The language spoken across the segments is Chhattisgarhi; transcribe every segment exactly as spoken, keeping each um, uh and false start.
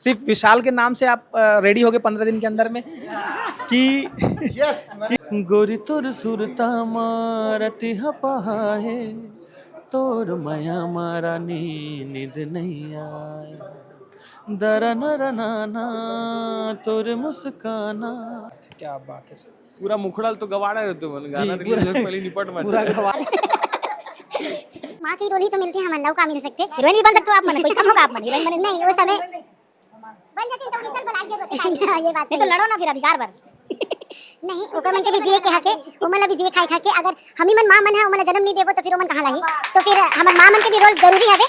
सिर्फ विशाल के नाम से आप रेडी हो गए पंद्रह दिन के अंदर में कि यस। गोरी तोर सुरता मारती हपहाए, तोर मया मारा नी नींद नहीं आए, दरा नरा नाना तोर मुस्काना। क्या बात है सर। पूरा मुखड़ा तो गवाड़ा रहते मन, जी, गाना पूरा। रिलीज होने पहले निपट मत पूरा जाए। गवाड़ा। माँ की रोल ही तो मिलती है हमन ला, का मिल सकते? हीरोइन भी बन सकते हो आप मन, कोई कम होगा आप मन हीरोइन बने? नहीं, उस समय बन जाती तो उड़ीसा बलाट जरूरत है। हाँ, ये बात नहीं तो सही है। लड़ो ना फिर अधिकार पर। नहीं, ओकर मन के भी जिए के हक है, ओमन ला भी जिए खाए के हक है। अगर हम ही मन माँ मन है, ओमन ला जन्म नहीं देबो तो फिर ओमन कहाँ लाही? तो फिर हमर माँ मन के भी रोल जरूरी हवे।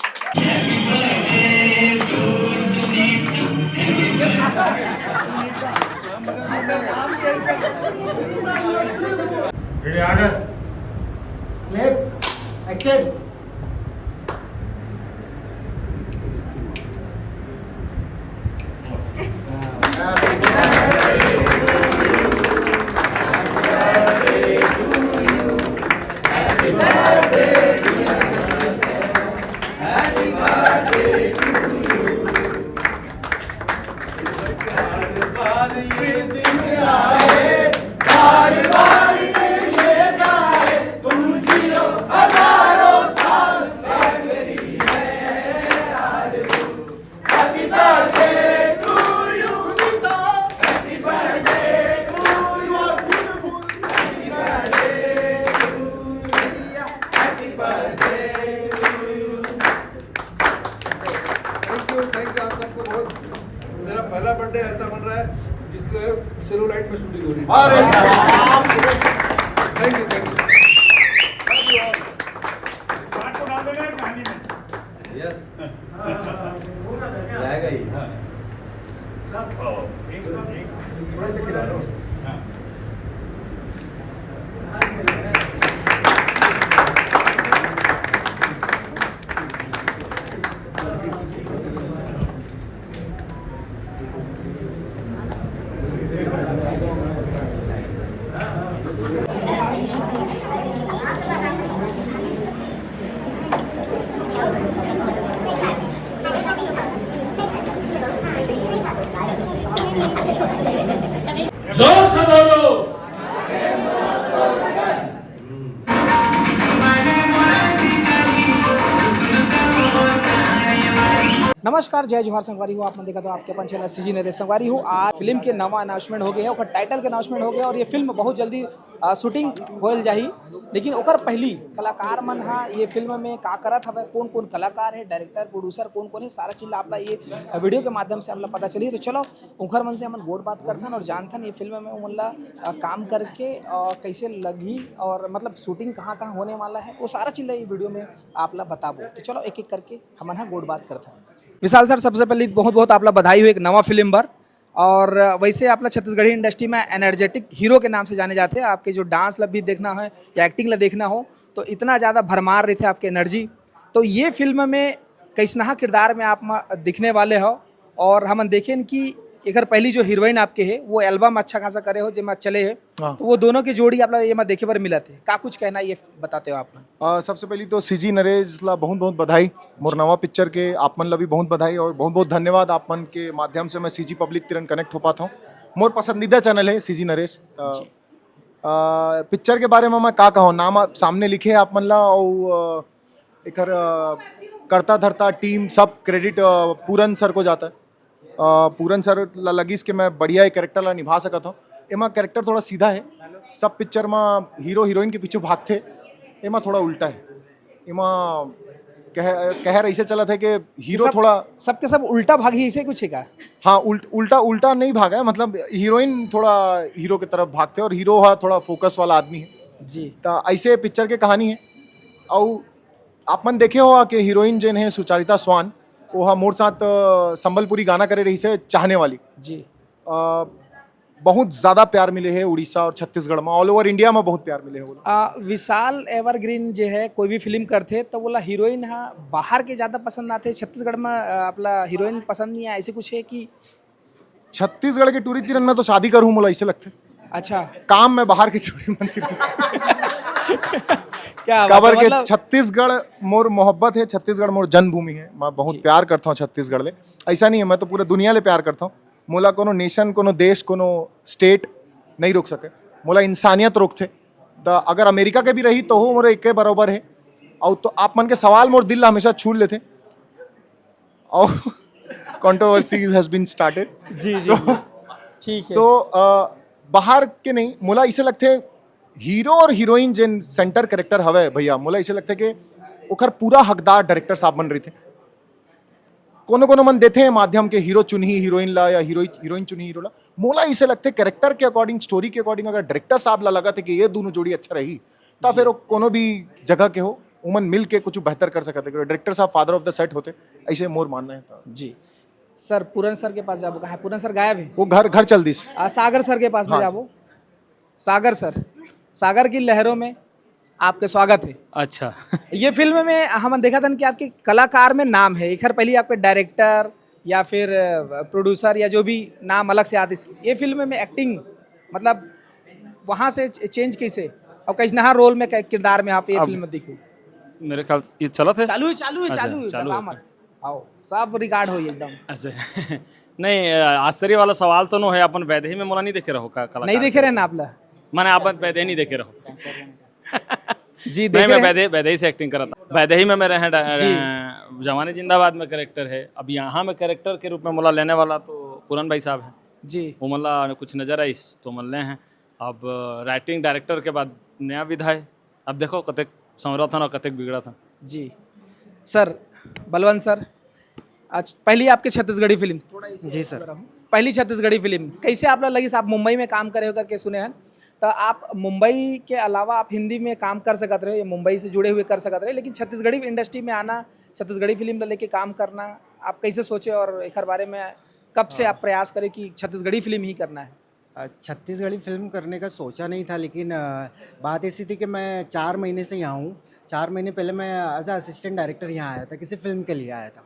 Ready, order. Clap. Action. Thank you, thank you आप सबको बहुत। मेरा पहला बर्थडे ऐसा बन रहा है जिसके सेलुलाइट में शूटिंग हो रही है। अरे बाप रे। Thank you, thank you. Yes. जाएगा ही। हाँ। थोड़ा सा खिला लो। जोर से बोलो। नमस्कार, जय जोहार संगवारी हो। आप मन देखत हो आपके अपन चैनल सीजी नरेश संगवारी हो। आज फिल्म के नवा अनाउंसमेंट हो गया है, ओकर टाइटल के अनाउंसमेंट हो गया और ये फिल्म बहुत जल्दी, आ, शूटिंग होल जाही। लेकिन ओकर पहली कलाकार मन हा ये फिल्म में का करत हवे, कौन कौन कलाकार है, डायरेक्टर, प्रोड्यूसर कौन कौन है, सारा चीज ला आप ला ये वीडियो के माध्यम से आप ला पता चली। तो चलो उनकर मन से हमन गोठ बात करथन और जानथन ये फिल्म में उमन ला, आ, काम करके, आ, कैसे लगही और मतलब शूटिंग कहाँ कहाँ होने वाला है, वो सारा चीज ला ये वीडियो में आप ला बताबो। तो चलो एक एक करके हमन हा गोठ बात करथन। विशाल सर, सबसे पहले बहुत बहुत आप ला बधाई हो एक नवा फिल्म बर। और वैसे आप ला छत्तीसगढ़ी इंडस्ट्री में एनर्जेटिक हीरो के नाम से जाने जाते हैं। आपके जो डांस ला भी देखना है या एक्टिंग ला देखना हो तो इतना ज़्यादा भरमार रही थे आपके एनर्जी। तो ये फिल्म में कैसनहा किरदार में आप म-, दिखने वाले हो और हमन देखेन कि एकर पहली जो हीरोइन आपके है वो एल्बम अच्छा खासा करे हो जेमा चले है। हाँ। तो वो दोनों की जोड़ी आप ला ये मा देखे बर मिलत है, का कुछ कहना है ये बताते हो आप मन? अ, सबसे पहली तो सीजी नरेश ला बहुत बहुत बधाई, मोर नवा पिक्चर के आप मन ला भी बहुत बधाई और बहुत बहुत धन्यवाद। आप मन के माध्यम से मैं सीजी पब्लिक तिरन कनेक्ट हो पाता हूँ। मोर पसंदीदा चैनल है सीजी नरेश। अ, जी। अ, पिक्चर के बारे में मैं का कहूँ, नाम आप सामने लिखे है आप मन ला और, अ, एकर, अ, कर्ता धर्ता टीम सब क्रेडिट, अ, पूरन सर को जाता है। अ, पूरन सर ला लगिस कि मैं बढ़िया एक कैरेक्टर ला निभा सकत हूँ। एमा कैरेक्टर थोड़ा सीधा है, सब पिक्चर में हीरो हीरोइन के पीछे भागथे, एमा थोड़ा उल्टा है। एमा कह, कहर ऐसे चलत है कि हीरो सब, थोड़ा सबके सब उल्टा भागी ऐसे कुछ है का? हाँ, उल्ट-, उल्टा, उल्टा नहीं भागा है, मतलब हीरोइन थोड़ा हीरो की तरफ भागथे और हीरो हा थोड़ा फोकस वाला आदमी है। जी। त ऐसे पिक्चर के कहानी है। और आप मन देखे हो कि हीरोइन जेन है सुचारिता स्वान, वो हा मोर साथ, अ, संबलपुरी गाना करे रही से चाहने वाली। जी। अ, बहुत ज़्यादा प्यार मिले है उड़ीसा और छत्तीसगढ़ में, ऑल ओवर इंडिया में बहुत प्यार मिले है वो लोग। आ, विशाल एवरग्रीन जे है, कोई भी फिल्म करथे तो वोला हीरोइन हा बाहर के ज़्यादा पसंद आथे, छत्तीसगढ़ में, आ, आपला हीरोइन पसंद नहीं आए, ऐसे कुछ है कि? छत्तीसगढ़ के टूरी तीरन में तो शादी करूँ मोला ऐसे लगथे। अच्छा। काम में बाहर के टूरी मन तीरन। क्या बात है, काबर के मतलब छत्तीसगढ़ मोर मोहब्बत है, छत्तीसगढ़ मोर जन्मभूमि है। मैं बहुत प्यार करता हूँ छत्तीसगढ़ ले। ऐसा नहीं है, मैं तो पूरे दुनिया ले प्यार करता हूँ। मोला कोनो नेशन, कोनो देश, कोनो स्टेट नहीं रोक सके। मोला इंसानियत रोकथे। त अगर अमेरिका के भी रही तो मोर एक बराबर है। और तो आप मन के सवाल मोर दिल ला हमेशा छू लेथे। और controversies has been started। जी जी जी। ठीक है। सो बाहर के नहीं, मोला इसे लगथे हीरो और हीरोइन जेन सेंटर कैरेक्टर हवे भैया, मोला इसे लगथे कि ओखर पूरा हकदार डायरेक्टर साहब मन रहिथे। कोनो कोनो मन देथे माध्यम के हीरो चुनही हीरोइन ला या हीरो हीरोइन चुनही हीरो ला। मोला इसे लगथे कैरेक्टर के अकॉर्डिंग, स्टोरी के अकॉर्डिंग अगर डायरेक्टर साहब ला लगथे कि ये दोनों जोड़ी अच्छा रही, त फिर वो कोनो भी जगह के हो, उमन मिल के कुछ बेहतर कर सकते हैं। डायरेक्टर साहब फादर ऑफ द सेट होते, ऐसे मोर मानना है। तो जी सर, पूरन सर के पास जाबो। कहाँ है पूरन सर? गायब है। वो घर घर चल दिस। आ, सागर सर के पास में हाँ। जाबो। सागर सर, सागर की लहरों में आपके स्वागत है। अच्छा। ये फिल्म में हम देखा था कि आपके कलाकार में नाम है, एक पहले आपके डायरेक्टर या फिर प्रोड्यूसर या जो भी नाम अलग से आते, ये फिल्म में एक्टिंग, मतलब वहाँ से चेंज कैसे और कैसनहा रोल में, कै- किरदार में आप ये अब- फिल्म में दिखे? मेरे ख्याल ये चलत है। चालू है, चालू है, अच्छा, चालू है, चालू डरा है। मत। आओ, सब रिकॉर्ड हो एकदम। ऐसे नहीं, आश्चर्य वाला सवाल तो नो है। अपन वैदेही में मोला नहीं देखे रहो का कलाकार नहीं देखे रहे ना आप ला? माने अपन वैदेही नहीं देखे रहो। जी नहीं, देखे मैं रहे। वैदेही वैदेही से एक्टिंग करा था। वैदेही में मैं रहे डा- जी। अ, जवानी जिंदाबाद में कैरेक्टर है। अब यहाँ में कैरेक्टर के रूप में मोला लेने वाला तो पूरन भाई साहब है। जी वो मोला कुछ नजर आइस तो मोला ले हैं। अब राइटिंग डायरेक्टर के बाद नया विधा है। अब देखो कतेक संवरा था ना, कतेक बिगड़ा था। जी सर, बलवंत सर, आज पहली आपकी छत्तीसगढ़ी फिल्म। जी सर। पहली छत्तीसगढ़ी फिल्म कैसे आप ला लगिस? आप मुंबई में काम करे हो करके सुने हैं, तो आप मुंबई के अलावा आप हिंदी में काम कर सकत रहे, मुंबई से जुड़े हुए कर सकत रहे, लेकिन छत्तीसगढ़ी इंडस्ट्री में आना, छत्तीसगढ़ी फिल्म ला लेके काम करना, आप कैसे सोचे और एक बारे में कब से आप प्रयास करें कि छत्तीसगढ़ी फिल्म ही करना है? अ, छत्तीसगढ़ी फिल्म करने का सोचा नहीं था, लेकिन अ, बात ऐसी थी कि मैं चार महीने से यहाँ हूँ। चार महीने पहले मैं एज अ असिस्टेंट डायरेक्टर यहाँ आया था, किसी फिल्म के लिए आया था।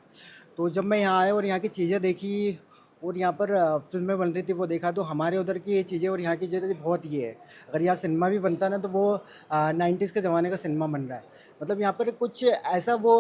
तो जब मैं यहाँ आया और यहाँ की चीज़ें देखी और यहाँ पर अ, फिल्में बन रही थी, वो देखा, तो हमारे उधर की ये चीज़ें और यहाँ की चीज़ें बहुत ये है। अगर यहाँ सिनेमा भी बनता ना, तो वो नाइन्टीज़ के ज़माने का सिनेमा बन रहा है। मतलब यहाँ पर कुछ ऐसा वो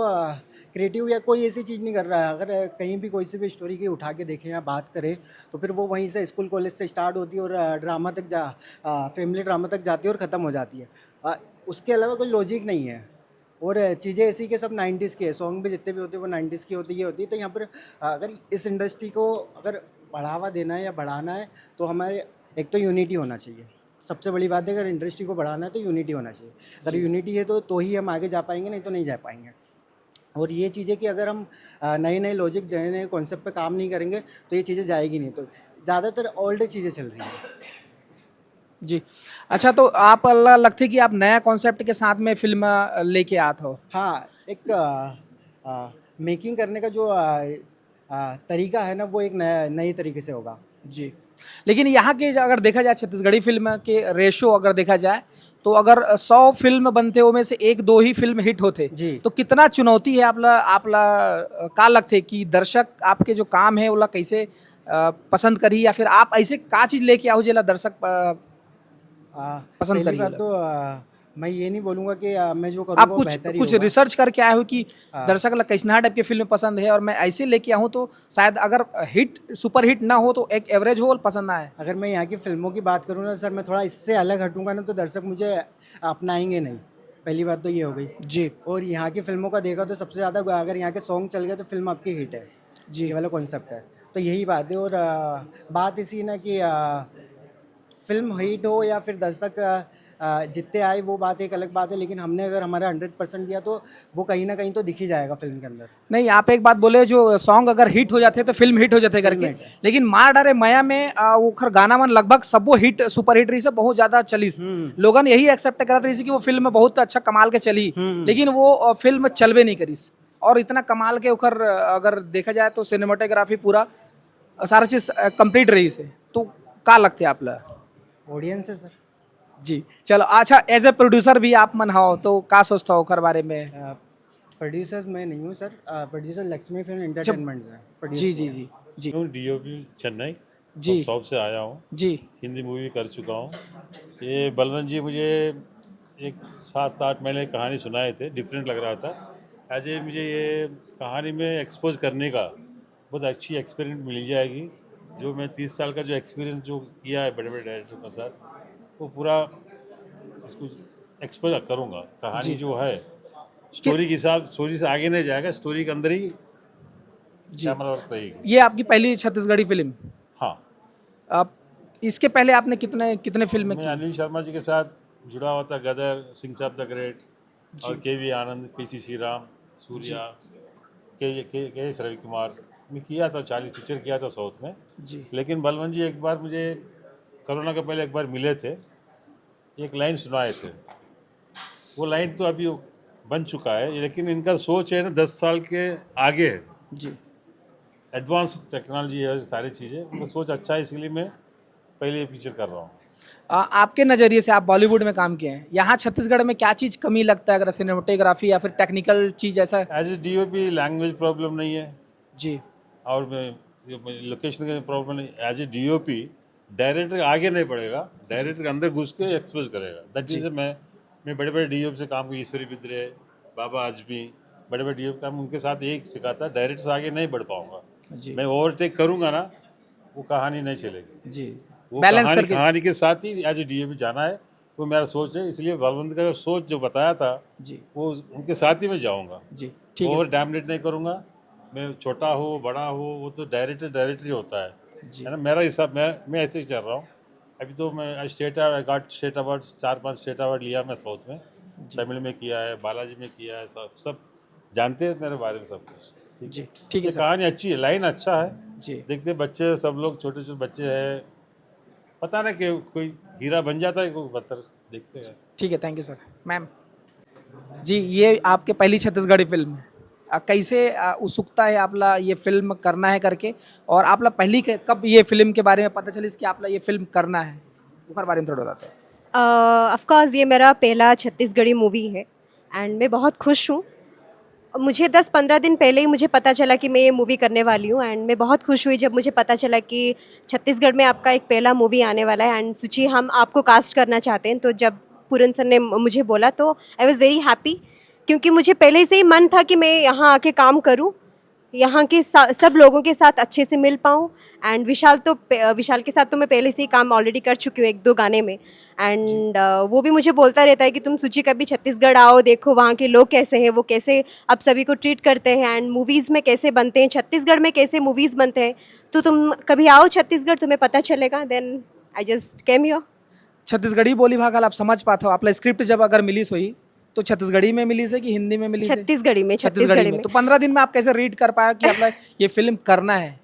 क्रिएटिव या कोई ऐसी चीज़ नहीं कर रहा है। अगर अ, कहीं भी कोई सी भी स्टोरी की उठा के देखें या बात करें, तो फिर वो वहीं से स्कूल कॉलेज से स्टार्ट होती है और ड्रामा तक जा, फैमिली ड्रामा तक जाती है और ख़त्म हो जाती है। अ, उसके अलावा कोई लॉजिक नहीं है। और चीज़ें ऐसी कि सब नाइन्टीज़ की है, सॉन्ग भी जितने भी होते हैं वो नाइन्टीज़ की होती, ये होती है। तो यहाँ पर अ, अगर इस इंडस्ट्री को अगर बढ़ावा देना है या बढ़ाना है, तो हमारे एक तो यूनिटी होना चाहिए। सबसे बड़ी बात है, अगर इंडस्ट्री को बढ़ाना है तो यूनिटी होना चाहिए। अगर यूनिटी है तो तो ही हम आगे जा पाएंगे, नहीं तो नहीं जा पाएंगे। और ये चीज़ें कि अगर हम अ, नए नए लॉजिक, नए नए कॉन्सेप्ट पे काम नहीं करेंगे, तो ये चीज़ें जाएगी नहीं। तो ज़्यादातर ओल्ड चीज़ें चल रही हैं। जी। अच्छा, तो आप ला लगथे कि आप नया कॉन्सेप्ट के साथ में फिल्म अ, लेके आत हो? हाँ, एक मेकिंग करने का जो अ, अ, तरीका है ना, वो एक नया, नए तरीके से होगा। जी। लेकिन यहाँ के अगर देखा जाए, छत्तीसगढ़ी फिल्म के रेशो अगर देखा जाए, तो अगर सौ फिल्म बनते, उनमें से एक दो ही फिल्म हिट होते, जी। तो कितना चुनौती है आप ला, आप ला अ, का लगथे कि दर्शक आपके जो काम है ओला कैसे अ, पसंद करही, या फिर आप ऐसे का चीज लेके आओ जेला दर्शक अ, आ, पसंद पहली करिए बात लोग। तो आ, मैं ये नहीं बोलूँगा कि आ, मैं जो करूँगा आप वो कुछ बेहतर ही कुछ होगा। रिसर्च करके आए हो कि हाँ। दर्शक ला कैसनहा टाइप के फिल्म पसंद है और मैं ऐसे लेके आऊँ तो शायद अगर हिट, सुपर हिट ना हो तो एक एवरेज हो और पसंद आए। अगर मैं यहाँ की फिल्मों की बात करूँ ना सर, मैं थोड़ा इससे अलग हटूंगा ना, तो दर्शक मुझे अपनाएंगे नहीं। पहली बात तो ये हो गई। जी। और यहाँ की फिल्मों का देखा तो सबसे ज़्यादा अगर यहाँ के सॉन्ग चल गए तो फिल्म आपकी हिट है। जी। ये वाला कॉन्सेप्ट है। तो यही बात है। और आ, बात इसी ना कि आ, फिल्म हिट हो या फिर दर्शक आ, आ, जितने आए, वो बात एक अलग बात है, लेकिन हमने अगर हमारा हंड्रेड परसेंट दिया तो वो कहीं ना कहीं तो दिख ही जाएगा फिल्म के अंदर। नहीं, आप एक बात बोले, जो सॉन्ग अगर हिट हो जाते तो फिल्म हिट हो जाते करके, हिट। लेकिन मार डारे मया में आ, ओखर गाना मन लगभग सबो हिट, सुपर हिट रही से, बहुत ज्यादा चलिस। हम्म। लोगन यही एक्सेप्ट करत रही कि वो फिल्म बहुत अच्छा कमाल के चली, हम्म। लेकिन वो आ, फिल्म चलबे नहीं करिस। और इतना कमाल के ओखर आ, अगर देखा जाए तो सिनेमाटोग्राफी पूरा आ, सारा चीज कंप्लीट रही से, तो का लगते आप ला? ऑडियंस है सर। जी, चलो, अच्छा, एज ए प्रोड्यूसर भी आप मन हो तो का सोचता हो ओकर बारे में? प्रोड्यूसर्स मैं नहीं हूँ sir. Producer Lakshmi film entertainment है। जी जी जी जी। हूँ डीओपी चेन्नई। जी। सॉफ्ट से आया हूँ। जी। हिंदी मूवी कर चुका हूँ। ये बलवंत जी मुझे एक सात आठ महीने कहानी सुनाए थे, डिफरेंट लग रहा था। आज ये मुझे ये कहानी में एक्सपोज करने का बहुत अच्छी एक्सपीरियंस मिल जाएगी। जो मैं तीस साल का जो एक्सपीरियंस जो किया है बड़े बड़े डायरेक्टर के साथ, वो पूरा इसको एक्सपोज करूँगा। कहानी जी। जो है स्टोरी के हिसाब, स्टोरी से आगे नहीं जाएगा, स्टोरी के अंदर ही जी। कैमरा वर्क रहेगी। ये आपकी पहली छत्तीसगढ़ी फिल्म? हाँ, आप इसके पहले आपने कितने कितने फिल्म मैं की? अनिल शर्मा जी के साथ जुड़ा हुआ था, गदर, सिंह साहब द ग्रेट, और के वी आनंद, पी सी श्रीराम, सूर्या, के के के एस रविकुमार, मैं किया था, चालीस पिक्चर किया था साउथ में। जी। लेकिन बलवंत जी एक बार मुझे कोरोना के पहले एक बार मिले थे, एक लाइन सुनाए थे। वो लाइन तो अभी बन चुका है, लेकिन इनका सोच है ना, दस साल के आगे है, जी। एडवांस टेक्नोलॉजी है, सारी चीज़ें। उनका सोच अच्छा है, इसलिए मैं पहले ये पिक्चर कर रहा हूँ। आ, आपके नज़रिए से, आप बॉलीवुड में काम किए हैं, यहाँ छत्तीसगढ़ में क्या चीज़ कमी लगता है, अगर सिनेमेटोग्राफी या फिर टेक्निकल चीज़ ऐसा? As a DOP language problem नहीं है, जी। और मैं लोकेशन का प्रॉब्लम नहीं। एज ए डीओपी डायरेक्टर आगे नहीं बढ़ेगा, डायरेक्टर के अंदर घुस के एक्सपोज करेगा। That is. मैं मैं बड़े बड़े डीओपी से काम किया, ईश्वरी बिद्रे, बाबा आजमी, बड़े बड़े डीओपी काम, उनके साथ यही सीखा था। डायरेक्टर से आगे नहीं बढ़ पाऊंगा। जी। मैं ओवरटेक करूंगा ना, वो कहानी नहीं चलेगी। जी। वो बैलेंस कहानी, करके। कहानी के साथ ही एज ए डीओपी जाना है, वो मेरा सोच है। इसलिए बलवंत का जो सोच जो बताया था, जी। वो उनके साथ ही मैं जाऊंगा। जी। ठीक है ओवर सर। डैमनेट नहीं करूंगा। मैं छोटा हो, बड़ा हो, वो तो डायरेक्टर डायरेक्टर ही होता है, जी। है ना। मेरा हिसाब, मैं मैं ऐसे ही चल रहा हूँ। अभी तो मैं state I got state award, चार पांच स्टेट अवार्ड लिया मैं साउथ में। तमिल में किया है, बालाजी में किया है, सब सब जानते हैं मेरे बारे में सब कुछ। ठीक जी। है, ठीक है ये सर। कहानी अच्छी है, लाइन अच्छा है। जी। देखते हैं बच्चे, सब लोग, छोटे छोटे बच्चे हैं, पता ना कि कोई हीरा बन जाता है, कोई पत्थर, देखते हैं। ठीक है, थैंक यू सर। मैम जी, ये आपके पहली छत्तीसगढ़ी फिल्म है, आ, कैसे आ, उत्सुकता है आपला ये फिल्म करना है करके, और आपला पहली के, कब ये फिल्म के बारे में पता चलिस कि आपला ये फिल्म करना है, ओकर बारे में थोड़ा बताते हैं। ऑफ कोर्स ये मेरा पहला छत्तीसगढ़ी मूवी है एंड मैं बहुत खुश हूँ। मुझे दस पंद्रह दिन पहले ही मुझे पता चला कि मैं ये मूवी करने वाली हूँ एंड मैं बहुत खुश हुई जब मुझे पता चला कि छत्तीसगढ़ में आपका एक पहला मूवी आने वाला है एंड सुची, हम आपको कास्ट करना चाहते हैं। तो जब पूरन सर ने मुझे बोला तो आई वॉज वेरी हैप्पी, क्योंकि मुझे पहले से ही मन था कि मैं यहाँ आके काम करूँ, यहाँ के सा-, सब लोगों के साथ अच्छे से मिल पाऊँ। एंड विशाल तो पे-, विशाल के साथ तो मैं पहले से ही काम ऑलरेडी कर चुकी हूँ एक दो गाने में। एंड वो भी मुझे बोलता रहता है कि तुम सुची कभी छत्तीसगढ़ आओ, देखो वहाँ के लोग कैसे हैं, वो कैसे अब सभी को ट्रीट करते हैं एंड मूवीज़ में कैसे बनते हैं, छत्तीसगढ़ में कैसे मूवीज़ बनते हैं। तो तुम कभी आओ छत्तीसगढ़, तुम्हें पता चलेगा। Then I just came here. Chhattisgarhi बोली भाखा ला आप समझ पाथो, आपला स्क्रिप्ट जब अगर मिलिस होही तो छत्तीसगढ़ी में मिलिस है कि हिंदी में मिलिस है? छत्तीसगढ़ी में, छत्तीसगढ़ी में। तो पंद्रह दिन में आप कैसे रीड कर पाया कि आपला ये फिल्म करना है?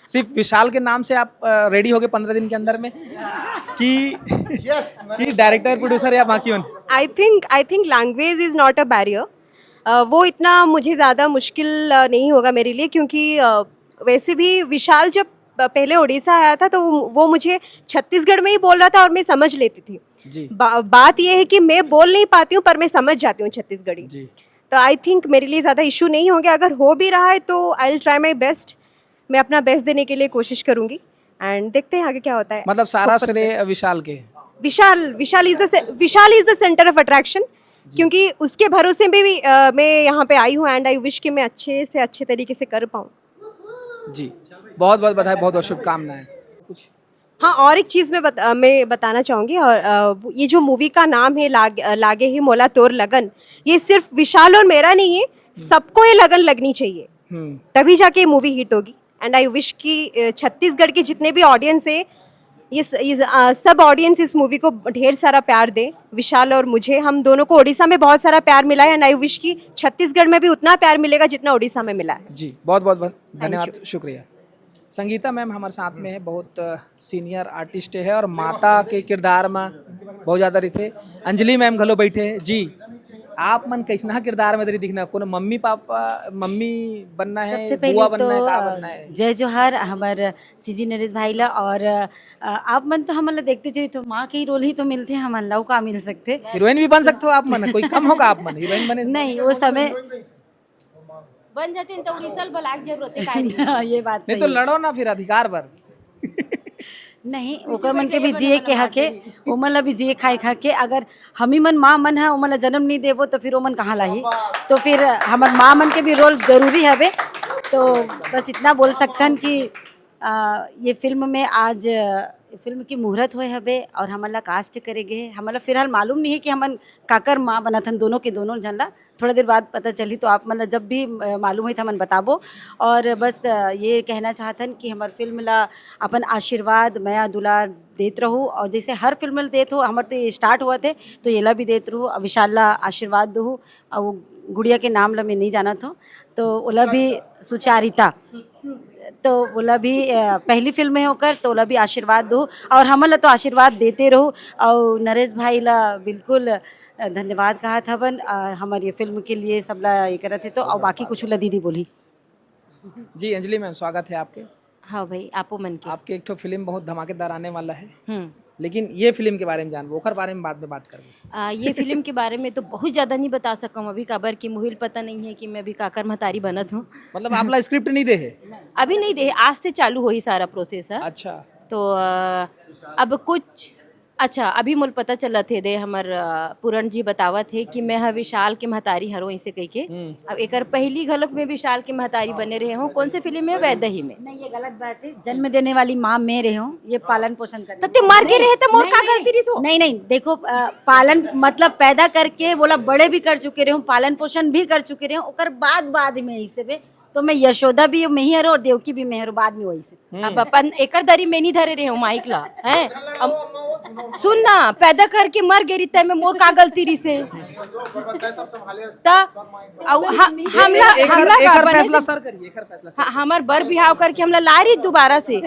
सिर्फ विशाल के नाम से आप रेडी हो गए पंद्रह दिन के अंदर में कि कि डायरेक्टर, प्रोड्यूसर या बाकी होन? I think I think language is not a barrier। वो इतना मुझे ज़्यादा मुश्किल अ, नहीं होगा मेरे लिए, क्योंकि अ, वैसे भी विशाल जब पहले उड़ीसा आया था तो वो, वो मुझे छत्तीसगढ़ में ही बोल रहा था और मैं समझ लेती थी। जी। बा, बात यह है कि मैं बोल नहीं पाती हूँ पर मैं समझ जाती हूँ छत्तीसगढ़ी। जी। तो आई थिंक मेरे लिए ज़्यादा इशू नहीं होंगे। अगर हो भी रहा है तो I will try my best. मैं अपना बेस्ट देने के लिए कोशिश करूँगी एंड देखते हैं आगे क्या होता है। मतलब सारा Hope for the श्रेय best। विशाल के? Vishal Vishal is the Vishal is the centre of attraction, क्योंकि उसके भरोसे में भी अ, मैं यहाँ पे आई हूँ एंड आई विश कि मैं अच्छे से अच्छे तरीके से कर पाऊँ। जी, बहुत बहुत बधाई, बहुत बहुत शुभकामनाएं। कुछ? हाँ, और एक चीज़ मैं बता, मैं बताना चाहूँगी, और अ, वो- ये जो मूवी का नाम है लाग, अ, लागे ही मोला तोर लगन, ये सिर्फ विशाल और मेरा नहीं है, सबको ये लगन लगनी चाहिए, हम्म। तभी जाके ये मूवी हिट होगी। एंड आई विश कि अ, छत्तीसगढ़ के जितने भी ऑडियंस है, ये, स, ये अ, सब ऑडियंस इस मूवी को ढेर सारा प्यार दे। विशाल और मुझे, हम दोनों को उड़ीसा में बहुत सारा प्यार मिला है एंड आई विश कि छत्तीसगढ़ में भी उतना प्यार मिलेगा जितना उड़ीसा में मिला है। जी, बहुत बहुत धन- धन्यवाद, शुक्रिया। संगीता मैम हमारे साथ में है, बहुत सीनियर आर्टिस्ट है और माता के किरदार में बहुत ज़्यादा रहिथे। अंजलि मैम घलो बैठे हैं। जी, आप मन कैसना किरदार में दरी दिखना, कोनो मम्मी पापा, मम्मी बनना है, सबसे बुआ पहले बनना है, तो का अ, बनना है? जय जोहार हमार सीजी नरेश भाई ला, और अ, आप मन तो हमन ला देखते चली तो माँ के ही रोल ही तो मिलते हमन ला, अउ का मिल सकते? हीरोइन भी बन सकते हो आप मन, कोई कम होगा आप मन हीरोइन बने से? नहीं, वो समय बन जाते हैं तो उड़ीसा ल बलाक जरूरत है, का रे? ये बात नहीं सही तो है। लड़ो ना फिर अधिकार पर। नहीं, ओकर मन के भी जिए के हक हे, ओमन ला भी जिए खाए के हक हे। अगर हमी मन माँ मन ह ओमन ला जन्म नहीं देबो तो फिर ओमन कहाँ लाही? तो फिर हमर माँ मन के भी रोल जरूरी हवे। तो बस इतना बोल सकथन कि आ, ये फिल्म में आज, अ, फिल्म की मुहूर्त होए हवे और हमन ला कास्ट करे गे हे। हमन ला फिलहाल मालूम नहीं है कि हमन काकर माँ बनत हन, दोनों के दोनों झन ला। थोड़ा देर बाद पता चली, तो आप मन ला जब भी, अ, मालूम होई, तो हमन बताबो। और बस, अ, ये कहना चाहत हन कि हमर फिल्म ला अपन आशीर्वाद, मया दुलार देत रहू, और जैसे हर फिल्म ला देत हो, हमर तो ये स्टार्ट हुआ थे, तो येला भी देत रहू, और विशाल ला आशीर्वाद दहू, और वो गुड़िया के नाम ला मैं नहीं जानत हूँ, तो ओला भी, सुचारिता, तो ओला भी, अ, पहली फिल्म है ओकर, तो ओला भी आशीर्वाद दो और हमन ला तो आशीर्वाद देते रहो। और नरेश भाई ला बिल्कुल, अ, धन्यवाद कहत हवन, अ, हमर ये फिल्म के लिए सबला ये करत है तो। और बाकी कुछ ला दीदी बोली। जी अंजलि मैम, स्वागत है आपके। हाँ भाई, आपो मन के। आपके एक ठो फिल्म बहुत धमाकेदार आने वाला है, हम्म। लेकिन ये फिल्म के बारे में जानबो, ओकर बारे में बाद में बात करबो। आ, ये फिल्म के बारे में तो बहुत ज़्यादा नहीं बता सकम अभी, काबर कि मोहिल पता नहीं है कि मैं अभी काकर महतारी बनत हूँ। मतलब आपला स्क्रिप्ट नहीं दे है? अभी नहीं दे है, आज से चालू होही सारा प्रोसेस है। अच्छा। तो आ, अब कुछ, अच्छा, अभी मोल पता चलत हे दे, हमर आ, पूरण जी बतावत हे कि मैं ह विशाल के महतारी हरों, ऐसे कह के। हम्म। अब एकर पहली घलोक में विशाल के महतारी बने रहे हूँ। कौन से फिल्म में? वैदेही में। नहीं, ये गलत बात है। जन्म देने वाली माँ मैं रहे हूँ, ये पालन पोषण करने त ते मर के नहीं, रहे त मोर नहीं, का नहीं, गलती रहिस हो? नहीं, नहीं, देखो, अ, पालन मतलब पैदा करके बोला, बड़े भी कर चुके रहे हूँ, पालन पोषण भी कर चुके रहे हूँ, ओकर बाद, बाद में इसे बे, तो मैं यशोदा भी मैं ही हरो और देवकी भी मैं हरो, बाद में वही से। हम्म। अब अपन एकर दरी में नहीं धरे रहे हूँ माइक ला, हैं? अब सुन ना, पैदा करके मर गे रही तय में मोर का गलती रही से? त अउ ह-, हमला, एकर, हमला एकर बाबा फैसला नहीं सर करिए, एकर फैसला सर। ह-, हमर बर बिहाव करके हमला ला रही दोबारा से।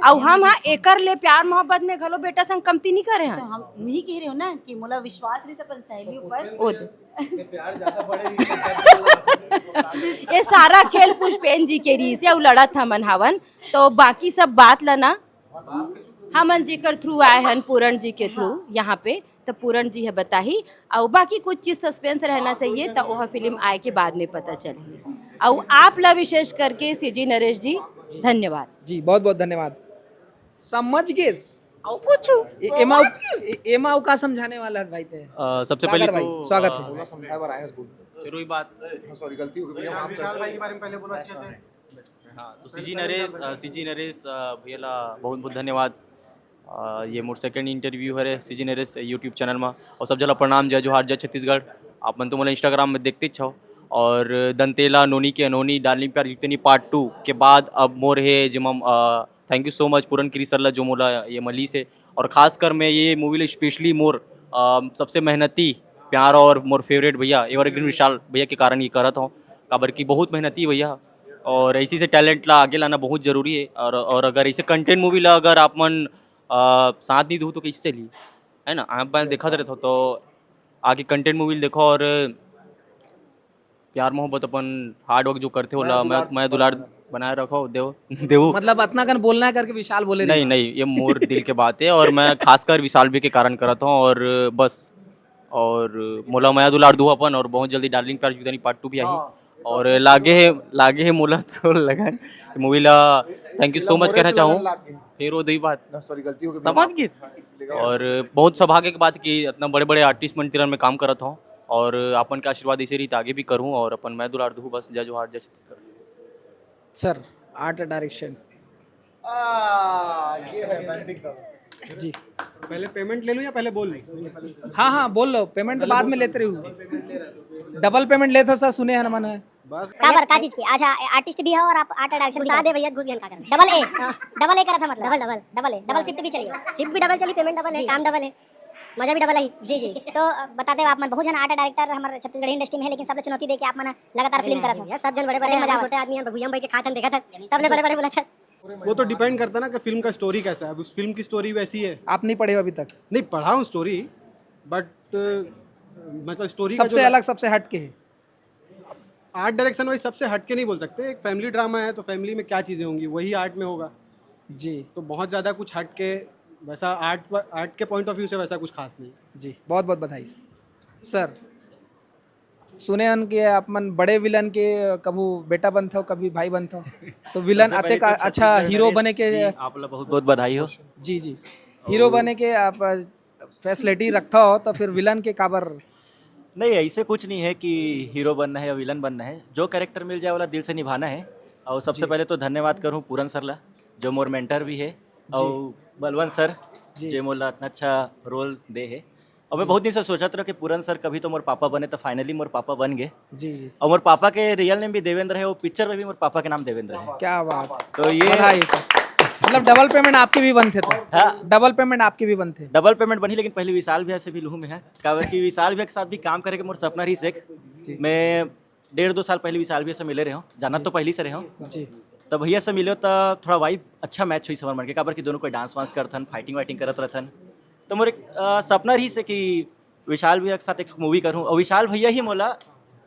अउ हम हा एकर ले प्यार मोहब्बत में घलो बेटा संग कमती नहीं करे तो हैं। हम नहीं कह रहे हो ना कि मोला विश्वास रही अपन सहेली ऊपर। ओ दे। ये प्यार ज्यादा बड़े नहीं ये सारा खेल पुष्पेन जी के रही से, अउ लड़त हमन हावन। तो बाकी सब बात ला ना हमन जेकर थ्रू आए हन, पूरण जी के थ्रू यहाँ पे, तो पूरण जी ह बताही। अउ बाकी कुछ चीज सस्पेंस रहना चाहिए, तो वह फिल्म आए के बाद में पता चलही। अउ आप ला विशेष करके सीजी नरेश जी, धन्यवाद। जी, बहुत बहुत धन्यवाद। समझ गेस? अउ कुछ? ए-, एमा, ए-, एमा अउ का समझाने वाला है भाई ते? अ, सबसे पहले सागर भाई, तो, स्वागत अ, है। बोला, समझाए बर आए हैं, बोल। फिर वही बात। हाँ, सॉरी, गलती हो गई भैया, माफ कर विशाल दो। भाई के बारे में पहले बोलो अच्छे से। हाँ, तो सीजी नरेश, अ, सीजी नरेश, अ, भैया ला बहुत बहुत धन्यवाद। अ, ये मोर सेकंड इंटरव्यू हरे सीजी नरेश YouTube चैनल में। और सब जला प्रणाम, जय जोहार, जय छत्तीसगढ़। आप मन तो मोला Instagram में देखते छो। और दंतेला, नोनी के अनहोनी, डार्लिंग प्यार जितनी पार्ट टू के बाद अब मोर हे जेमा, अ, thank you so much Puran Giri sir ला जो मोला ये मली से। और खासकर मैं ये मूवी ला स्पेशली मोर, अ, सबसे मेहनती प्यार और मोर फेवरेट भैया एवरग्रीन विशाल भैया के कारण ये करत हूँ, काबर की बहुत मेहनती भैया। और ऐसी से टैलेंट ला आगे लाना बहुत जरूरी है। और, और अगर ऐसे कंटेंट मूवी ला अगर आप मन, अ, साथ नहीं दू तो कैसे चली, है ना? आप मन देखत रहते हो तो आगे कंटेंट मूवी देखो और प्यार मोहब्बत अपन हार्ड वर्क जो करते हो ला, मैं, मैं दुलार बनाए रखो, देव, देव। मतलब अतना कन बोलना है करके विशाल बोले नहीं, रही। नहीं, ये मोर दिल के बात है और मैं खासकर विशाल भी के कारण करत हूँ और बस। और मोला मया दुलार दू अपन और बहुत जल्दी डार्लिंग प्यार जुगदानी पार्ट टू भी आही। हाँ। और लागे है, लागे है मोला तो लगन मूवी ला thank you so much कहना चाहूँ। फिर वो दही बात ना, सॉरी, गलती हो गई। समझ गए? और बहुत सौभाग्य की बात कि इतना बड़े-बड़े आर्टिस्ट मन तिरन में काम करत हूँ और आपन के आशीर्वाद ऐसे रही तो आगे भी करूँ और अपन मैं दुलार दू बस। जय जोहार, जय छत्तीसगढ़। Sir, art direction. आ, ये है, मैं लिख दो। जी। पहले पेमेंट ले लूँ या पहले बोल लूँ? हाँ, हाँ, बोल लो, पेमेंट तो बाद में लेते रहो। डबल पेमेंट लेता सर, सुने हैं ना मन है। बस। काबर, का चीज के? अच्छा, आर्टिस्ट भी हो और आप आर्ट डायरेक्शन भी घुसा करो। दे भैया, घुस गया का करे? डबल ए, डबल ए करा था मतलब। Double, double. Double A, double shift भी चलिए। शिफ्ट भी डबल चली, पेमेंट डबल है, जी। काम डबल है। मजा भी डबल है। जी, जी। तो, अ, बता दे आप मन, बहुत जन आर्ट डायरेक्टर हमारे छत्तीसगढ़ी इंडस्ट्री में है, लेकिन सब लोग चुनौती दे के आप मन लगातार फिल्म करत हो। सब जन बड़े-बड़े हैं, हम छोटे आदमी हैं, भैया हम बैठ के खात हन, देखत हन। सबले बड़े-बड़े बोलत हन। वो तो डिपेंड करता ना कि फिल्म का स्टोरी कैसा है। अब उस फिल्म की स्टोरी वैसी है। आप नहीं पढ़े हो अभी तक? नहीं, पढ़ा हूँ स्टोरी, but, अ, मतलब स्टोरी का सबसे जो अलग, सबसे हट के है। आर्ट डायरेक्शन वाइज सबसे हटके नहीं बोल सकते, एक फैमिली ड्रामा है तो फैमिली में क्या चीज़ें होंगी वही आर्ट में होगा। जी। तो बहुत ज़्यादा कुछ हटके वैसा आर्ट, आर्ट के पॉइंट ऑफ व्यू से वैसा कुछ खास नहीं। जी, बहुत बहुत बधाई सर। सुने हन कि आप मन बड़े विलन के कभू बेटा बनथव, कभी भाई बनथव, तो विलन सबसे पहले अतेक तो अच्छा छत्तीसगढ़ हीरो नरेश बने के जी, आप ला बहुत बहुत बधाई हो। जी जी, हीरो बने के आप फैसिलिटी रखथव, तो फिर विलन के काबर? नहीं, ऐसे कुछ नहीं है कि हीरो बनना है या विलन बनना है। जो कैरेक्टर मिल जाए, वाला दिल से निभाना है। और सबसे पहले तो धन्यवाद करूँ पूरन सर ला, जो मोर मेंटर भी है, और बलवंत सर, जी। जो मोला इतना अच्छा रोल दे है। और मैं बहुत दिन से सोचत रहो कि पूरन सर कभी तो मोर पापा बने, तो फाइनली मोर पापा बन गए। जी जी, और मोर पापा के रियल नेम भी देवेंद्र है, वो पिक्चर में भी मोर पापा के नाम देवेंद्र है। क्या बात है, तो ये बधाई सर। मतलब डबल पेमेंट आपके भी बनते थे? हाँ। डबल पेमेंट आपके भी बनते? डबल पेमेंट बनी, लेकिन पहले विशाल भैया से भी लूँ मैं, काबर कि विशाल भैया के साथ भी काम करे के मोर सपना रहिस एक। मैं डेढ़ दो साल पहले विशाल भैया से मिले रहे हूँ, जाना तो पहले से रहे हूँ। जी। तो भैया से मिले तो थोड़ा वाइब अच्छा मैच हुई हमर मन के, काबर कि दोनों कोई डांस वांस करथन, फाइटिंग वाइटिंग करत रहथन। तो मोर एक अ, सपना रहिस कि विशाल भैया के साथ एक मूवी करूँ, और विशाल भैया ही मोला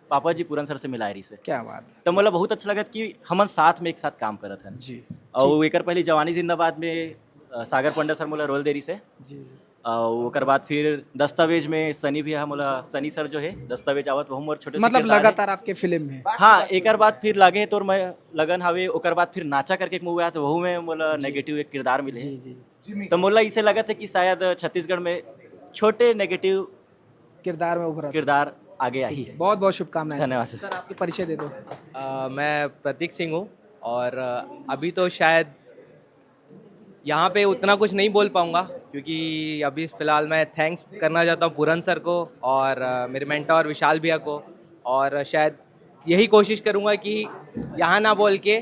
पापा जी पूरन सर से मिलाए रहिस। क्या बात है। तो मोला बहुत अच्छा लगत कि हमन साथ में एक साथ काम करत हन। जी और एकर पहले जवानी जिंदाबाद में अ, सागर पंडा सर मोला रोल दे रहिस। जी जी, और ओकर बाद फिर दस्तावेज में सनी भैया मोला, सनी सर जो है दस्तावेज आवत, वहू मोर छोटे से मतलब किरदार है। लगातार आपके फिल्म में? हाँ, एकर बाद फिर लागे तोर मैं लगन हवे, ओकर बाद फिर नाचा करके एक मूवी आया, तो वहू में मोला नेगेटिव एक किरदार मिले। जी जी, तो मोला इसे लगत है कि शायद छत्तीसगढ़ में छोटे नेगेटिव किरदार में उभरा। किरदार आगे आई। बहुत बहुत शुभकामनाएं सर। धन्यवाद सर। सर, आपके परिचय दे दो। अ, मैं प्रतीक सिंह हूँ और अ, अभी तो शायद यहाँ पे उतना कुछ नहीं बोल पाऊँगा, क्योंकि अभी फ़िलहाल मैं थैंक्स करना चाहता हूँ पूरन सर को और अ, मेरे मेंटर विशाल भैया को। और शायद यही कोशिश करूँगा कि यहाँ ना बोल के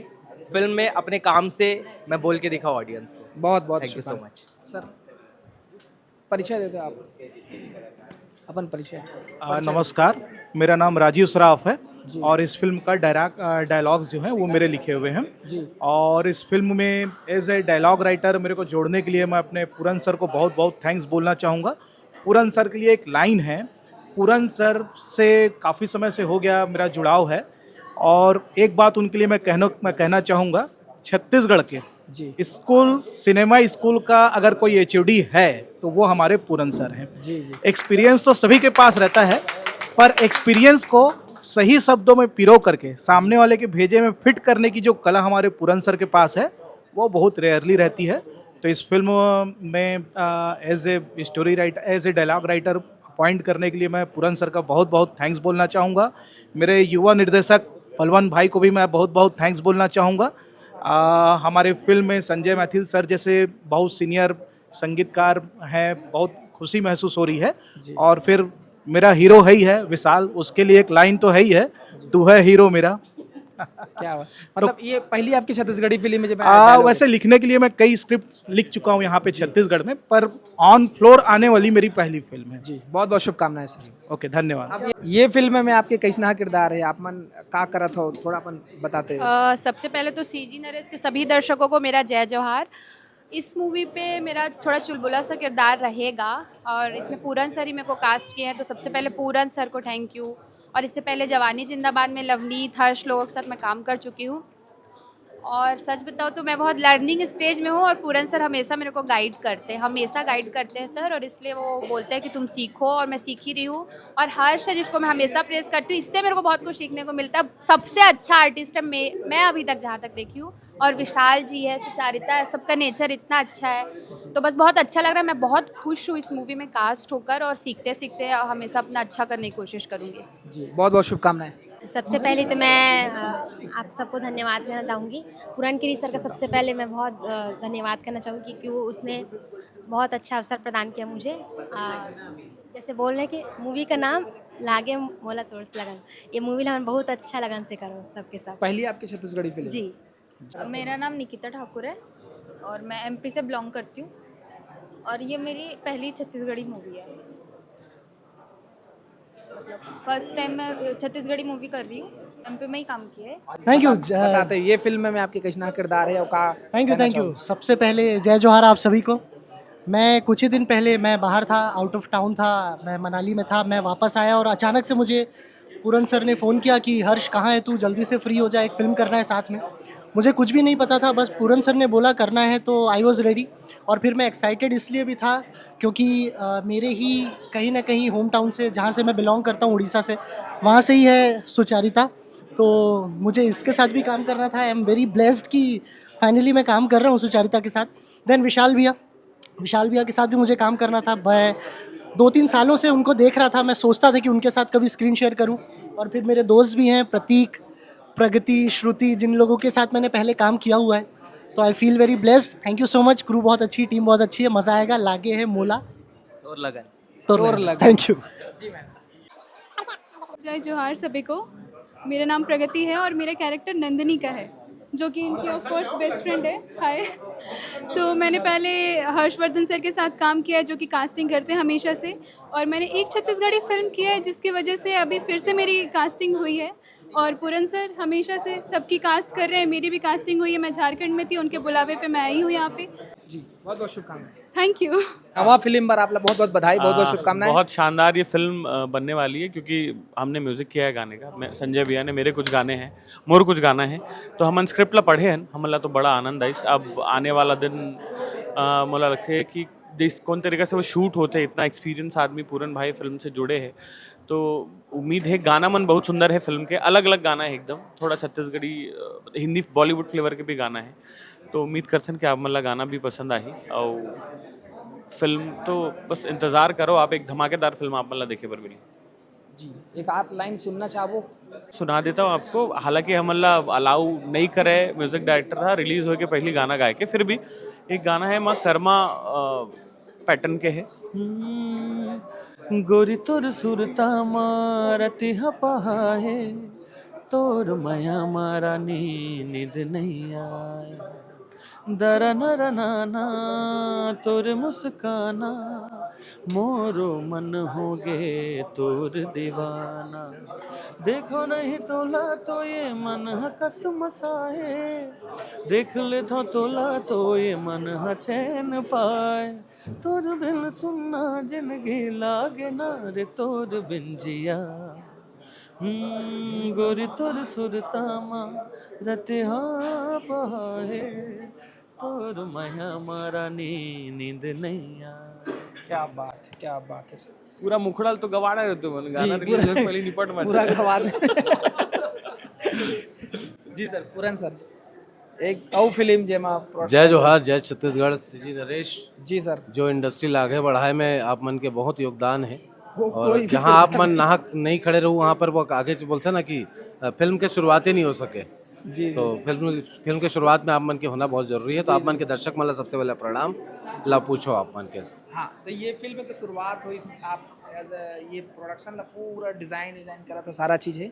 फिल्म में अपने काम से मैं बोल के दिखाऊँ ऑडियंस को। बहुत बहुत Thank you so शुभकामनाएं। much। सर, परिचय दे दो आप, अपन परिचय। आ, नमस्कार, मेरा नाम राजीव सराफ है और इस फिल्म का डायरेक्ट डायलॉग्स जो हैं वो मेरे लिखे हुए हैं। जी। और इस फिल्म में एज ए डायलॉग राइटर मेरे को जोड़ने के लिए मैं अपने पूरन सर को बहुत बहुत थैंक्स बोलना चाहूँगा। पूरन सर के लिए एक लाइन है, पूरन सर से काफ़ी समय से हो गया मेरा जुड़ाव है, और एक बात उनके लिए मैं कहना मैं कहना चाहूँगा, छत्तीसगढ़ के जी स्कूल, सिनेमा स्कूल का अगर कोई एचओडी है तो वो हमारे पूरन सर हैं। जी जी, एक्सपीरियंस तो सभी के पास रहता है, पर एक्सपीरियंस को सही शब्दों में पिरो करके सामने वाले के भेजे में फिट करने की जो कला हमारे पूरन सर के पास है, वो बहुत रेयरली रहती है। तो इस फिल्म में as a story writer, as a dialogue writer appoint करने के लिए मैं पूरन सर का बहुत बहुत थैंक्स बोलना चाहूँगा। मेरे युवा निर्देशक पलवन भाई को भी मैं बहुत बहुत थैंक्स बोलना चाहूँगा। आ, हमारे फिल्म में संजय मैथिल सर जैसे बहुत सीनियर संगीतकार हैं, बहुत खुशी महसूस हो रही है। और फिर मेरा हीरो है ही है विशाल, उसके लिए एक लाइन तो है ही है, "तू है हीरो मेरा।" क्या बात। मतलब ये पहली आपकी छत्तीसगढ़ी फिल्म है जब आ, वैसे लिखने के लिए मैं कई स्क्रिप्ट लिख चुका हूँ यहाँ पे छत्तीसगढ़ में, पर ऑन फ्लोर आने वाली मेरी पहली फिल्म है। जी, बहुत बहुत शुभकामनाएं सर। ओके, धन्यवाद। अब ये, ये फिल्म में आपके कैसना किरदार है, आप मन का करत हो, थोड़ा अपन बताते हो। अ, सबसे पहले तो सीजी नरेश के सभी दर्शकों को मेरा जय जोहार। इस मूवी पे मेरा थोड़ा चुलबुला सा किरदार रहेगा और इसमें पूरन सर ही मेरे को कास्ट किए हैं, तो सबसे पहले पूरन सर को थैंक यू। और इससे पहले जवानी जिंदाबाद में लवनीत, हर्ष लोगों के साथ मैं काम कर चुकी हूँ। और सच बताओ तो मैं बहुत लर्निंग स्टेज में हूँ और पूरन सर हमेशा मेरे को गाइड करते हैं, हमेशा गाइड करते हैं सर। और इसलिए वो बोलते हैं कि तुम सीखो, और मैं सीख ही रही हूँ। और हर्ष है जिसको मैं हमेशा प्रेज करती हूँ, इससे मेरे को बहुत कुछ सीखने को मिलता है। सबसे अच्छा आर्टिस्ट है मैं, मैं अभी तक जहाँ तक देखी हूँ। और विशाल जी है, सुचारिता है, सबका नेचर इतना अच्छा है। तो बस बहुत अच्छा लग रहा है, मैं बहुत खुश हूँ इस मूवी में कास्ट होकर, और सीखते सीखते हमेशा अपना अच्छा करने की कोशिश करूँगी। जी, बहुत बहुत शुभकामनाएं। सबसे पहले तो मैं अ, आप सबको धन्यवाद कहना चाहूँगी। पूरन गिरी सर का सबसे पहले मैं बहुत अ, धन्यवाद करना चाहूँगी, क्योंकि वो उसने बहुत अच्छा अवसर प्रदान किया मुझे। अ, जैसे बोल रहे कि मूवी का नाम लागे मोला तोर से लगन, ये मूवी ला हमन बहुत अच्छा लगन से करो सबके सब। पहली आपकी छत्तीसगढ़ी फिल्म? जी। मेरा नाम निकिता ठाकुर है और मैं एमपी से बिलोंग करती हूँ और ये मेरी पहली छत्तीसगढ़ी मूवी है। मतलब फर्स्ट टाइम मैं छत्तीसगढ़ी मूवी कर रही हूँ, एमपी में ही काम किया है। Thank you. बताते हैं, ये फिल्म में आपके कैसना किरदार है और का थैंक यू कहना थैंक यू चाहोगे? सबसे पहले जय जोहार आप सभी को। मैं कुछ ही दिन पहले मैं बाहर था, आउट ऑफ टाउन था, मैं मनाली में था। मैं वापस आया और अचानक से मुझे पूरन सर ने फ़ोन किया कि हर्ष, कहाँ है तू, जल्दी से फ्री हो जा, एक फ़िल्म करना है साथ में। मुझे कुछ भी नहीं पता था, बस पूरन सर ने बोला करना है तो आई वॉज रेडी। और फिर मैं एक्साइटेड इसलिए भी था क्योंकि अ, मेरे ही कहीं ना कहीं होम टाउन से, जहाँ से मैं बिलोंग करता हूँ, उड़ीसा से, वहाँ से ही है सुचारिता। तो मुझे इसके साथ भी काम करना था। आई एम वेरी ब्लेस्ड कि फाइनली मैं काम कर रहा हूँ सुचारिता के साथ। देन विशाल भैया, विशाल भैया के साथ भी मुझे काम करना था। मैं दो तीन सालों से उनको देख रहा था, मैं सोचता था कि उनके साथ कभी स्क्रीन शेयर करूं। और फिर मेरे दोस्त भी हैं, प्रतीक, प्रगति, श्रुति, जिन लोगों के साथ मैंने पहले काम किया हुआ है। तो I feel very blessed. Thank you so much. Crew बहुत अच्छी, टीम बहुत अच्छी है, मज़ा आएगा। लागे है मोला और लगन। तो और लगन। Thank you. जय जोहार सभी को। मेरा नाम प्रगति है और मेरा कैरेक्टर नंदिनी का है, जो कि इनकी ऑफ कोर्स बेस्ट फ्रेंड है। हाय। सो मैंने पहले हर्षवर्धन सर के साथ काम किया है, जो कि कास्टिंग करते हैं हमेशा से, और मैंने एक छत्तीसगढ़ी फिल्म की है, जिसकी वजह से अभी फिर से मेरी कास्टिंग हुई है। और पूरन सर हमेशा से सबकी कास्ट कर रहे हैं, मेरी भी कास्टिंग हुई है। मैं झारखंड में थी, उनके बुलावे पे मैं आई हूँ यहाँ पे। जी, बहुत बहुत शुभकामनाएं। Thank you. नवा फिल्म पर आप बहुत बहुत बधाई, बहुत बहुत आ, शुभकामनाएं। बहुत शानदार ये फिल्म अ, बनने वाली है, क्योंकि हमने म्यूजिक किया है गाने का। मैं, संजय भैया ने, मेरे कुछ गाने हैं, मोर कुछ गाना है, तो हमन स्क्रिप्ट ला पढ़े हैं। हमला तो बड़ा आनंद आइस। अब आने वाला दिन अ, मोला लगथे कि जिस, कौन तरीका से वो शूट होते, इतना एक्सपीरियंस आदमी, पूरन भाई फिल्म से जुड़े हैं, तो उम्मीद है गाना मन बहुत सुंदर है फिल्म के, अलग अलग गाना है एकदम, थोड़ा छत्तीसगढ़ी, अ, हिंदी, बॉलीवुड फ्लेवर के भी गाना है। तो उम्मीद करथन कि आप मन ला गाना भी पसंद आही। और फिल्म तो बस इंतजार करो आप, एक धमाकेदार फिल्म आप मन ला देखे बर मिली। जी, एक आध लाइन सुनना चाहबो। सुना देता हूँ आपको। हालांकि हमन ला अलाउ नहीं करे म्यूजिक डायरेक्टर हा रिलीज होए के पहली गाना गाए के, फिर भी एक गाना है माँ कर्मा पैटर्न के है। हम्म, गोरी तोर सुरता मारती हपहा है, तोर मया मारा नी नींद नहीं आए। दरा नरा नाना तोर मुस्काना, मोरो मन हो गे तोर दीवाना। देखो नहीं तोला तो ये मन ह कसमसाए, देख ले तो तोला तो ये मन ह चैन पाए। तोर बिन सुन्ना जिंदगी लागे ना रे, तोर बिन जिया। हम्म, गोरी तोर सुरता मा रतिहा पहा है, तोर मया मारा नी नींद नहीं आ। क्या बात है, क्या बात है सर। पूरा मुखड़ा तो गवाड़ा रहते मन, गाना जी, रिलीज पूरा- होए के पहले निपट मत। पूरा गवा दे। जी सर, पूरन सर, एक और फिल्म जेमा प्रोड- जय जोहार, जय छत्तीसगढ़। सीजी नरेश, जी सर। जो इंडस्ट्री ला आगे बढ़ाए में आप मन के बहुत योगदान है, वो और कोई भी जहाँ आप मन नाहक नहीं खड़े रहू, वहाँ पर वो आगे से बोलते हैं ना कि अ, फिल्म के शुरुआत ही नहीं हो सके। जी जी। तो फिल्म फिल्म के शुरुआत में आप मन के होना बहुत जरूरी है। तो आप मन के दर्शक मन ला सबसे पहले प्रणाम ला पूछो आप मन के। हाँ, तो ये फिल्म की शुरुआत हुई, आप एज ये प्रोडक्शन ला पूरा डिजाइन डिजाइन करा था, सारा चीज है।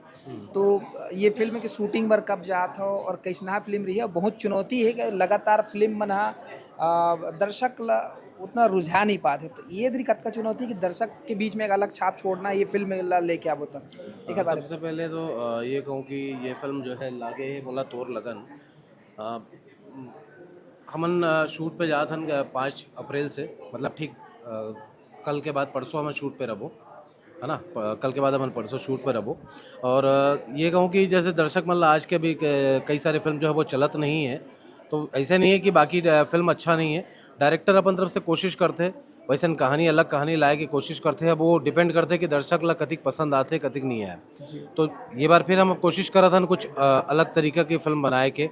तो ये फिल्म की शूटिंग बर कब जात हो और कैसना फिल्म रही है? बहुत चुनौती है कि लगातार फिल्म मन हा, आ, दर्शक ला उतना रुझा नहीं पाते, तो ये दरी कतका चुनौती कि दर्शक के बीच में एक अलग छाप छोड़ना, ये फिल्म ला लेके आबो तो एक बार। सबसे पहले तो अ, ये कहूँ कि ये फिल्म जो है लागे है बोला तोर लगन। अ, हमन अ, शूट पे जात हन अ, पाँच अप्रैल से, मतलब ठीक अ, कल के बाद परसों हमन शूट पे रहबो, है ना। प- कल के बाद हमन परसों शूट पे रहबो। और अ, ये कहूँ कि जैसे दर्शक मन ला आज के भी क- कई सारे फिल्म जो है वो चलत नहीं है, तो ऐसे नहीं है कि बाकी अ, फिल्म अच्छा नहीं है। डायरेक्टर अपन तरफ से कोशिश करथे, वैसन कहानी, अलग कहानी लाए के कोशिश करथे। अब वो डिपेंड करथे कि दर्शक ला कतिक पसंद आथे, कतिक नहीं आए। तो ये बार फिर हम कोशिश करत हन कुछ अ, अलग तरीका की फिल्म बनाए के।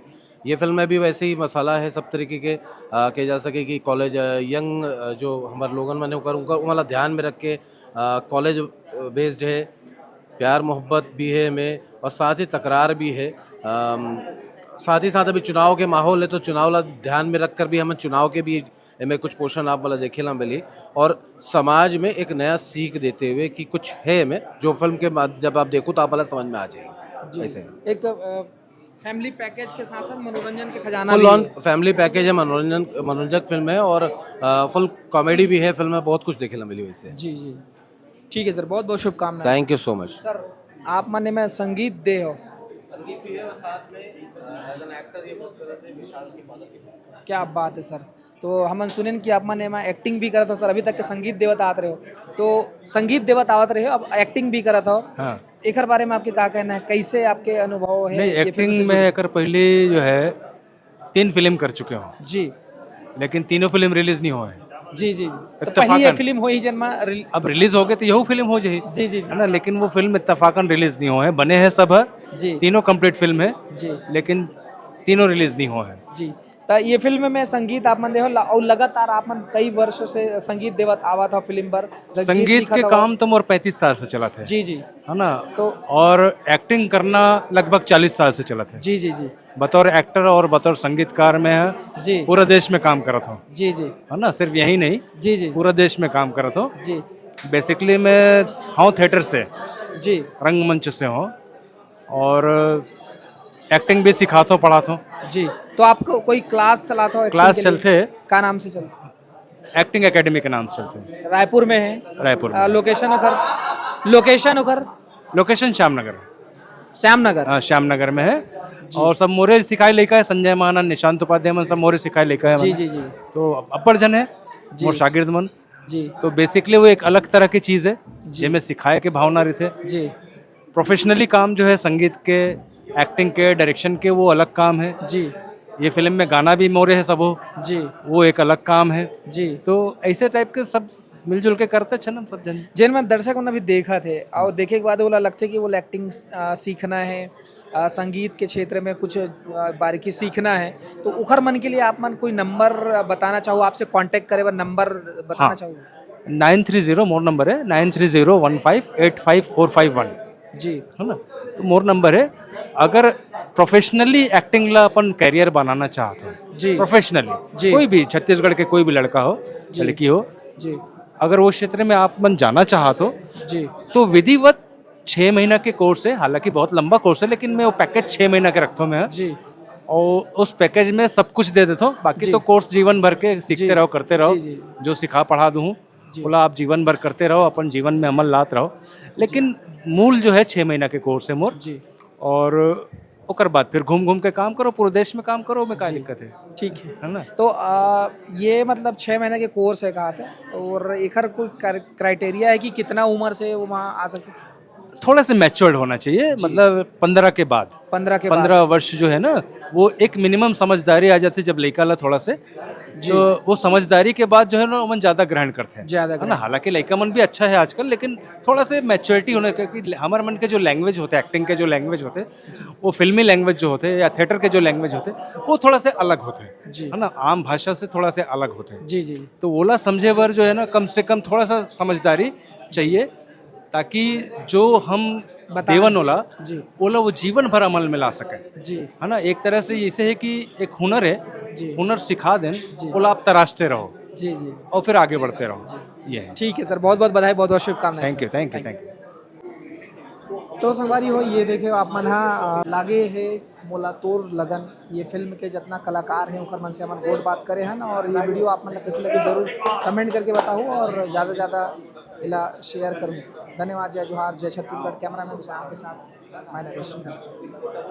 ये फिल्म में भी वैसे ही मसाला है सब तरीके के, अ, के जा सके कि कॉलेज, अ, यंग, अ, जो हमारे लोगन मन है ओकर, ओकर वाला ध्यान में रख के, अ, कॉलेज बेस्ड है, प्यार मोहब्बत भी है एमे, और साथ ही तकरार भी है। अम, साथ ही साथ अभी चुनाव के माहौल है, तो चुनाव ला ध्यान में रख कर भी हम चुनाव के भी एमे कुछ पोर्शन आप वाला देखे ला मिली, और समाज में एक नया सीख देते हुए कि कुछ है एमे, जो फिल्म के बाद जब आप देखो तो आप वाला समझ में आ जाएगी। ऐसे। एक तो फैमिली पैकेज के साथ साथ मनोरंजन के खजाना फुल भी ऑन है। फैमिली पैकेज है, मनोरंजन, मनोरंजक फिल्म है, और फुल कॉमेडी भी है फिल्म में, बहुत कुछ देखे ला मिली वैसे। जी जी, ठीक है सर, बहुत बहुत शुभकामनाएं। Thank you so much. Sir, आप मन एमा संगीत दे हो। संगीत भी है और साथ में एज एन एक्टर ये बहुत करते हैं विशाल के फादर के। क्या बात है सर। तो हमन सुनेन कि आप मन एमा एक्टिंग भी करत हो सर, अभी तक के संगीत देवत आत रहे हो, तो संगीत देवत आवत रहे हो, अब एक्टिंग भी करत हो। हाँ। एकर बारे में आपके का कहना है, कैसे आपके अनुभव है नहीं, ये फिल्म से एक्टिंग में जुड़े? एकर पहले जो है तीन फिल्म कर चुके हों, जी लेकिन तीनों फिल्म रिलीज नहीं हुए हैं। जी जी जी। तो इत्तेफाकन। पहली ये फिल्म हो ही जन्मा रिल- अब रिलीज हो गए तो यहू फिल्म हो जाए। जी जी जी है ना, लेकिन वो फिल्म इत्तेफाकन रिलीज नहीं हुए हैं, बने हैं सब है, जी तीनों कंप्लीट फिल्म है, जी लेकिन तीनों रिलीज नहीं हुए हैं। जी। तो ये फिल्म में संगीत आप मन देहो ला- और लगातार आप मन कई वर्ष से संगीत देवत आवत हो फिल्म पर, गीत संगीत लिखत के हो। काम तो मोर पैंतीस साल से चला थे, जी जी। है ना, तो और एक्टिंग करना लगभग चालीस साल से चला थे। जी जी जी बतौर एक्टर और बतौर संगीतकार में है, जी पूरा देश में काम करत हूँ, जी जी है ना, सिर्फ यही नहीं, जी जी पूरा देश में काम करत हूँ। जी बेसिकली मैं हूँ थिएटर से, जी रंगमंच से हूँ, और एक्टिंग भी सिखाता हूँ, पढ़ाता हूँ। जी। तो आपको कोई क्लास चलाता हो acting क्लास के लिए? चलते हैं, का नाम से चलता? एक्टिंग एकेडमी के नाम से चलते हैं, रायपुर में है। रायपुर में। लोकेशन उखर, लोकेशन उखर। लोकेशन श्याम नगर। श्याम नगर। हाँ, श्याम नगर में है। और सब मोरे सिखाए लइका है, संजय महाना, निशांत उपाध्याय मन, सब मोरे सिखाए लइका है जी मन। जी जी तो अब्बड़ जन है जी। मोर शागिर्द मन। जी तो बेसिकली वो एक अलग तरह की चीज़ है, जी। जेमे सिखाए के भावना रहिथे। जी प्रोफेशनली काम जो है संगीत के, एक्टिंग के, डायरेक्शन के, वो अलग काम है। जी ये फिल्म में गाना भी मोरे है सबो, जी वो एक अलग काम है। जी। तो ऐसे टाइप के सब मिलजुल के करते छन हम सब जन। जेन मन दर्शक मन अभी देखत हे और देखे के बाद ओला लगथे कि ओला एक्टिंग सीखना है, अ, संगीत के क्षेत्र में कुछ अ, बारीकी सीखना है, तो उखर मन के लिए आप मन कोई नंबर बताना चाहो, आपसे कांटेक्ट करे बर नंबर बताना हाँ। चाहो? नाइन थ्री जीरो मोर नंबर है, नाइन थ्री जीरो वन फाइव एट फाइव फोर फाइव वन। जी है ना? तो मोर नंबर है, अगर प्रोफेशनली एक्टिंग ला अपन करियर बनाना चाहत हो, जी। प्रोफेशनली, जी। कोई भी छत्तीसगढ़ के कोई भी लड़का हो, जी। लड़की हो, जी अगर वो क्षेत्र में आप मन जाना चाहत हो, जी तो विधिवत छः महीना के कोर्स है। हालांकि बहुत लंबा कोर्स है, लेकिन मैं वो पैकेज छः महीना के रखता हूँ मैं। जी और उस पैकेज में सब कुछ दे देता हूँ, बाकी जी। तो कोर्स जीवन भर के सीखते जी। रहो, करते रहो, जी, जी। जो सिखा पढ़ा दूँ, जी। बोला आप जीवन भर करते रहो, अपन जीवन में अमल लात रहो। लेकिन मूल जो है छः महीना के कोर्स है मोर। जी और ओकर बाद फिर घूम घूम के काम करो, पूरे देश में काम करो, में का जी। दिक्कत है, ठीक है। है ना? तो आ, ये मतलब छः महीने के कोर्स है कहा था, और एकर कोई क्राइटेरिया है कि कितना उम्र से वो वहाँ आ सके? थोड़ा सा मैच्योर्ड होना चाहिए, मतलब पंद्रह के बाद। पंद्रह के बाद? पंद्रह वर्ष जो है ना, वो एक मिनिमम समझदारी आ जाती है जब लइका ला थोड़ा से, तो वो समझदारी के बाद जो है ना, ओमन ज़्यादा ग्रहण करते हैं, ज़्यादा है ना? ग्रहण। हालांकि लइका मन भी अच्छा है आजकल, लेकिन थोड़ा से मैच्योरिटी होने, क्योंकि हमारे मन के जो लैंग्वेज होते हैं, एक्टिंग के जो लैंग्वेज होते हैं, वो फिल्मी लैंग्वेज जो होते हैं या थिएटर के जो लैंग्वेज होते हैं, वो थोड़ा से अलग होते हैं, जी। है ना, आम भाषा से थोड़ा से अलग होते हैं। जी जी तो ओला समझे बर जो है ना, कम से कम थोड़ा सा समझदारी चाहिए, ताकि जो हम बता देवन ओला, जी। ओला वो जीवन भर अमल में ला सके, जी है ना? एक तरह से ऐसे है कि एक हुनर है, जी। हुनर सिखा देन, जी। ओला आप तराशते रहो जी जी और फिर आगे बढ़ते रहो। ये है। ठीक है सर, बहुत बहुत बधाई, बहुत बहुत शुभकामनाएं thank sir. You, thank you, thank you. तो संगवारी हो, ये देखे आप मन हा, अ, लागे है मोला तोर लगन, ये फिल्म के जितना कलाकार हैं ओकर मन से हमन गोठ बात करे हन, और ये वीडियो आप मन ला कैसे लगे जरूर कमेंट करके बताओ और ज़्यादा से ज़्यादा इला शेयर करूँ। धन्यवाद, जय जोहार, जय छत्तीसगढ़। कैमरामैन श्याम के साथ मैं नरेश, धन्यवाद।